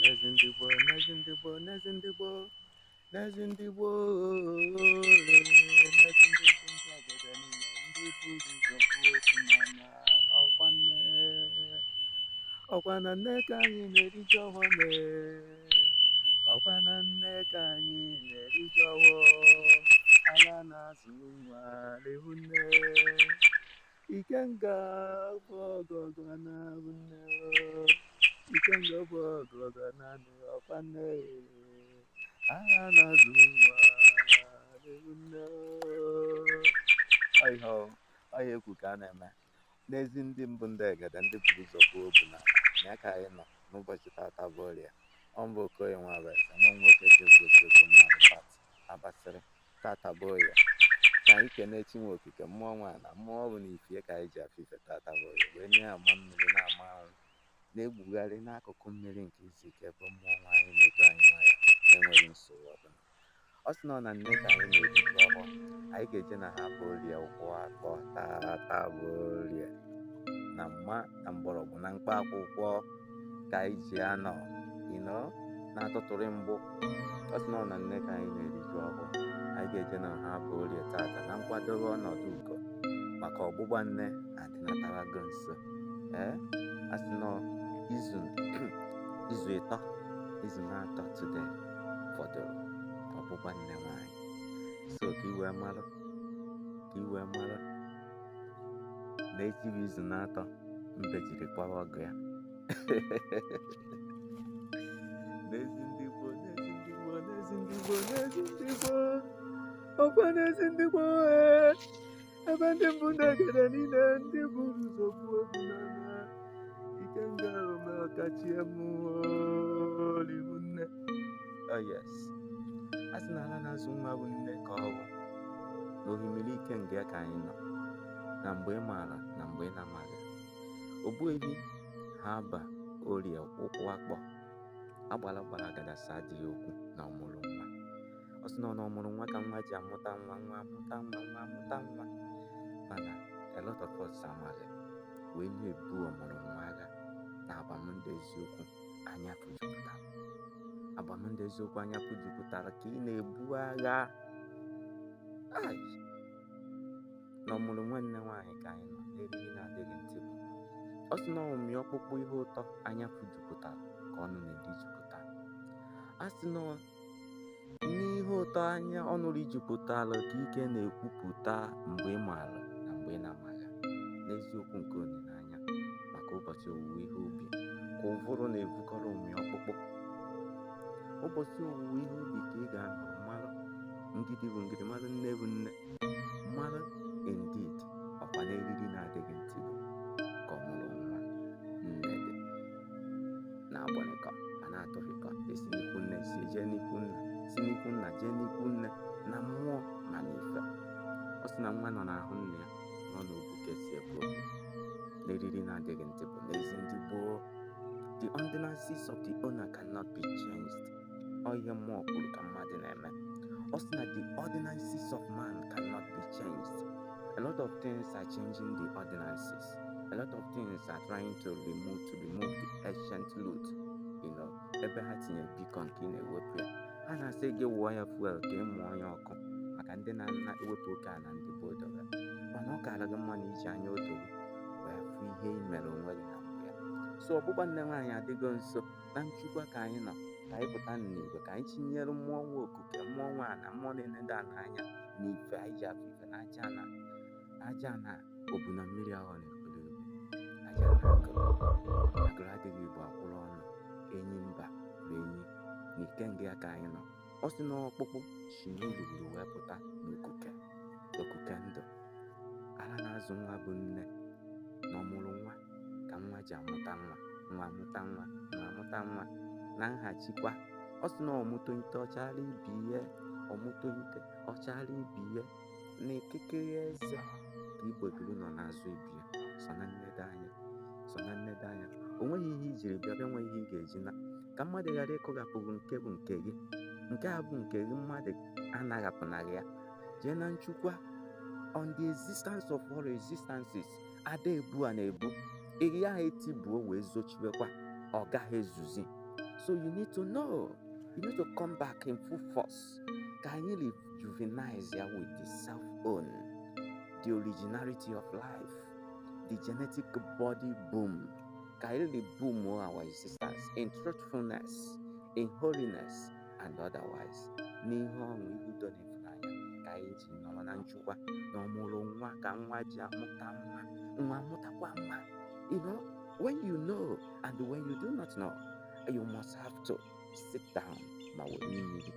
N'ezi ndị gboo, n'ezi ndị gboo, n'ezi ndị gboo, n'ezi ndị gboo, n'ezi ndị bụ ndị ọgọdọ niile, ndị buru ụzọ kwuo okwu n'anya, ọkwa nne, ọkwa na nne ka anyị na-eriju ọhụụ mee, ọkwa na nne ka anyị na-eriju ọhụụ, ala na-azụ nwa lewu nne, ikenga bụ ọgọgọ na-abụ nne o. Ikenga bụ ọgọgọ naanị ọkwa nne, ala na-azụ nwa lewu nne o. Ọ ihe ọ ihe ekwu ka a na-eme n'ezi ndị mbụ ndị egede ndị buru ụzọ buo obu n'ala na ya ka anyị nọ n'ụbọchị tata bụ orie. Ọ mbụ Okoye Nwabueze, nwa nwoke Chibuochukwu mmadụ pat abasịrị. Tata bụ orie ka anyị kene Chinwe okike mmụọ nwa na mmụọ ọ bụ na ifie ka anyị ji afụ ife. Tata bụ orie wee na-ama mmiri na-ama anwụ na-egbugharị n'akụkụ mmiri nke izu ike bụ mmụọ nwa anyị na-edu anyị nwayọ na-enweghị nsogbu ọbụla. Ọ sị na ọ na nne ka anyị na-eriju ọhụụ, anyị ga-eje na ha bụ orie ụkwụ akọ. Tata bụ orie na mma na mgbọrọgwụ na mkpa akwụkwọ ka anyị ji anọ ino na-atụtụrụ mgbụ. Ọ sị na ọ na nne ka anyị na-eriju ọhụụ, anyị ga-eje na ha bụ orie tata na nkwadobe ọnọdụ ugo maka ọgbụgba nne adịnatarago nso. Ee, a sị na izu izu ịtọ izu na-atọ today fọdụrụ ọgbụgba nne nwanyị, so ka i wee mara, ka i wee mara na echi bụ izu na-atọ mbe jiri kwawa ọgụ ya. N'ezi ndị gboo, n'ezi ndị gboo, n'ezi ndị gboo, n'ezi ndị gboo, ọkwa n'ezi ndị gboo, ee, ebe ndị mbụ ndị egede niile ndị buru ụzọ buo obu n'ala ikenga ome ọkachie mmụọ libu nne. Oh yes, a sị na ala na-azụ nwa bụ nne ka ọ bụ na ohimiri ikenga ya ka anyị nọ na mgbe ị maara na mgbe ị na-amaghị. Ogbuehi ha ba orie ụkwụ akpọ agbala gbara agadasa adịghị okwu na ọmụrụ nwa. Ọ sị na ọ na ọmụrụ nwa ka nwa ji amụta nwa, nwa amụta nwa, nwa amụta nwa, mana a lot of us amaghị wee na-ebu ọmụrụ nwa agha na agbamndụ eziokwu anya pụjupụtara, agbamndụ eziokwu anya pụjupụtara ka ị na-ebu agha. Ai, na ọmụrụ nwanne nwaanyị ka anyị nọ n'eriri na-adịghị ntị bụ. Ọ sị na ọmị ọkpụkpụ ihe ụtọ anya pụjupụtara ka ọnụ na-erijupụta. A sị na n'ihe ụtọ anya ọnụ rijupụtara ka ike na-ekwupụta mgbe ị maara na mgbe ị na-amaghị. N'eziokwu nke olileanya maka ụbọchị owuwe ihe ubi ka ụvụrụ na-ebukọrọ ụmị ọkpụkpụ. Ụbọchị owuwe ihe ubi ka ị ga-anọ mara ngidi bụ ngidi, mara nne bụ nne, mara indeed ọkwa n'eriri na-adịghị ntị bụ ka ọ mụrụ nwa nne dị na-agbọnịkọ a na-atụfịkọ esi n'ikwu nne si jee n'ikwu nna, si n'ikwu nna jee n'ikwu nne, na mmụọ ma na ife. Ọ sị na nwa nọ n'ahụ nne ya nọ n'obu ka esi ebu obu n'eriri na-adịghị ntị bụ n'ezi ndị gboo. The ordinances of the owner cannot be changed. Ọ ihe mmụọ kwuru ka mmadụ na-eme. Ọ sị na the ordinances of man cannot be changed. A lot of things are changing the ordinances. A lot of things are trying to remove the ancient loot. You know, ebe ha tinyere beacon ka ị na-ewepụ ya. Ha na-asị gị wụọ ya fuel ka ị mụọ ya ọkụ maka ndị na-ana ewepụ oke ala ndị gboo dobe. Mana ọ kaara gị mma na iji anya odobe wee fụ ihe ị mere onwe gị na mbụ ya. So ọgbụgba nne nwaanyị adịgo nso na nchukwa ka anyị nọ, ka anyị pụta n'igwe ka anyị chinyere mmụọ nwa okuke, mmụọ nwa ana, mmụọ na-enedo ana anya na ife anyị ji afụ ife na aja ana, aja ana obu na mmiri ahụ na-ekwuru egwu aja ana agụrụ agụrụ adịghị igbo akwụrụ ọnụ enyi mba bụ enyi na ikenga ya ka anyị nọ. Ọ sị na ọkpụkpụ si n'olulu wee pụta n'okuke okuke ndụ. Ala na-azụ nwa bụ nne na ọmụrụ nwa ka nwa ji amụta nwa, nwa amụta nwa, nwa amụta nwa na nhachikwa. Ọ sị na ọmụtonyite ọchara ibi ihe, ọmụtonyite ọchara ibi ihe na ekekere eze ka igbeguru nọ n'azụ ibi ya. Sọ na nnedo anya, sọ na nnedo anya. O nweghị ihe i jiri bịa bịa nwe ihe ị ga-eji na ka mmadụ ghara ịkụghapụ nke bụ nke gị, nke a bụ nke gị mmadụ anaghapụnaghị ya. Jee na nchukwa on the existence of all existences, ada ebu a na-ebu ị gaghị etibuo wee zochiwekwa, ọ gaghị ezuzi. So you need to know, you need to come back in full force ka anyị rejuvenize ya with the self own, the originality of life, the genetic body boom, ka anyị reboom our existence in truthfulness, in holiness and otherwise, n'ihe ọṅụ, ihe udo na ịfụnanya, ka anyị ji nọrọ na nchukwa na ọmụrụ nwa, ka nwa ji amụta nwa, nwa mụtakwa nwa. When you know and when you do not know, you must have to sit down ma were mmiri.